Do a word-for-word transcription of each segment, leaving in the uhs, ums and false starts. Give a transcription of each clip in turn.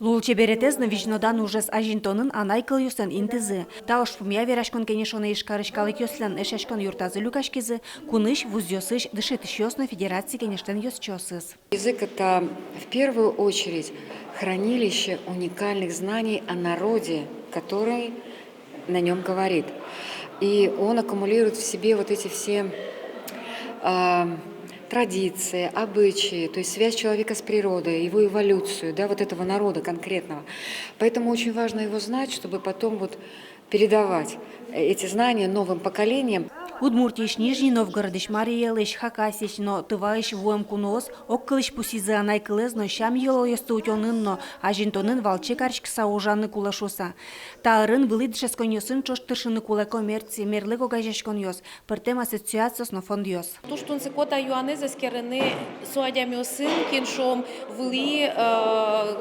Лулчеберетэз но визьнодан ужез азинтонын анай кылъёсын интызы. Та ужпумъя вераськон-кенешонэ Ижкарысь калыкъёслэн эшъяськон юртазы люкаськизы, кунысь вузъёсысь дышетӥсьёс но федераци кенешлэн ёзчиосыз. Язык — это в первую очередь хранилище уникальных знаний о народе, который на нём говорит. И он аккумулирует в себе вот эти все, а, традиции, обычаи, то есть связь человека с природой, его эволюцию, да, вот этого народа конкретного. Поэтому очень важно его знать, чтобы потом вот передавать, э, эти знания новым поколениям. Удмуртиысь, Нижний Новгородысь, Марий Элысь, Хакасиысь но Тываысь вуэм куноос огкылысь пусйизы анай кылэз но сям-йылолъёсты утёнын но азинтонын валче кариськыса ужаны кулэ шуыса. Та ӧрын вылӥ дышетсконъёсын ӵош тыршыны кулэ коммерци, мерлык огазеяськонъёс, пӧртэм ассоциациос но фондъёс. Туж тунсыко та юанэз эскерыны со адямиосын, кин, шуом, вылӥ, э,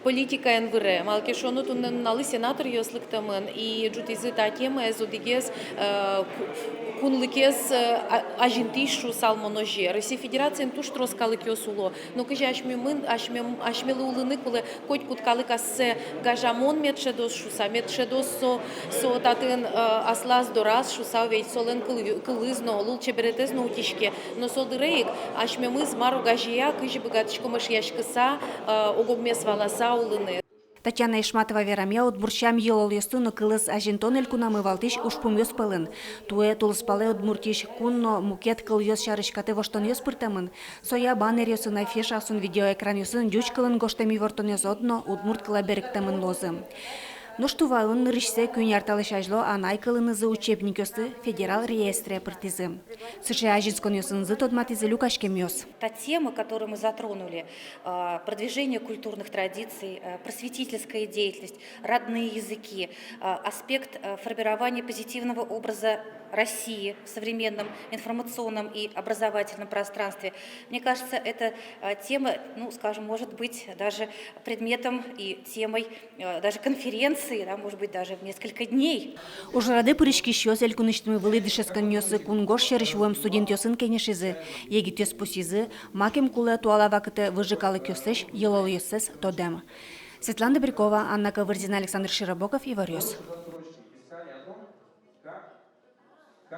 политикаен выре. Малы ке шуоно, туннэ нуналлы сенаторъёс лыктэмын и ӝутӥзы та темаез одӥгез, э, ку-, кунлыкез, э, а-, азинтӥсь шуысал мон озьы. Россия Федерациын туж трос калыкъёс уло. Но кызьы асьмемын, асьмем, асьмелы улыны кулэ, котькуд калык ассэ гажамон мед шӧдоз шуыса, мед шӧдоз со, со татын, э, аслаз дораз шуыса, ведь солэн кыл-, кылыз но, лулчеберетэз но утиське. Но со дыре ик асьмемыз мар огазея, кызьы быгатӥськом эшъяськыса, э, ог-огмес валаса улыны. Татьяна Ишматова верамъя, удмурт сям-йылолъёсты но кылэз азинтон элькунамы валтӥсь ужпумъёс пӧлын. Туэ тулыспалэ Удмуртиысь кун но мукет кылъёс сярысь катэ воштонъёс пыртэмын. Соя баннеръёсын, афишаосын, видеоэкранъёсын ӟуч кылын гожтэм ивортонъёс одно удмурт кылэ берыктэмын луозы. Нош Туваын нырысьсэ куинь ар талэсь азьло анай кылынызы учебникъёсты федерал реестре пыртӥзы. Сыӵе азинсконъёсынызы тодматӥзы люкаськемъёс. Та тема, которую мы затронули, а, продвижение культурных традиций, а, просветительская деятельность, родные языки, а, аспект, а, формирования позитивного образа России в современном информационном и образовательном пространстве. Мне кажется, эта, а, тема, ну, скажем, может быть даже предметом и темой, э, даже конференции, да, может быть, даже в несколько дней. Ужрадэ пыриськисьёс элькунысьтымы вылӥ дышетсконъёсы кунгож сьӧрысь вуэм студентъёсын кенешизы. Егитъёс пусйизы, макем кулэ туала вакытэ выжы калыкъёслэсь йылолъёссэс тодэм. Светлана Добрякова, Анна Ковырзина, Александр Широбоков, Иворъёс.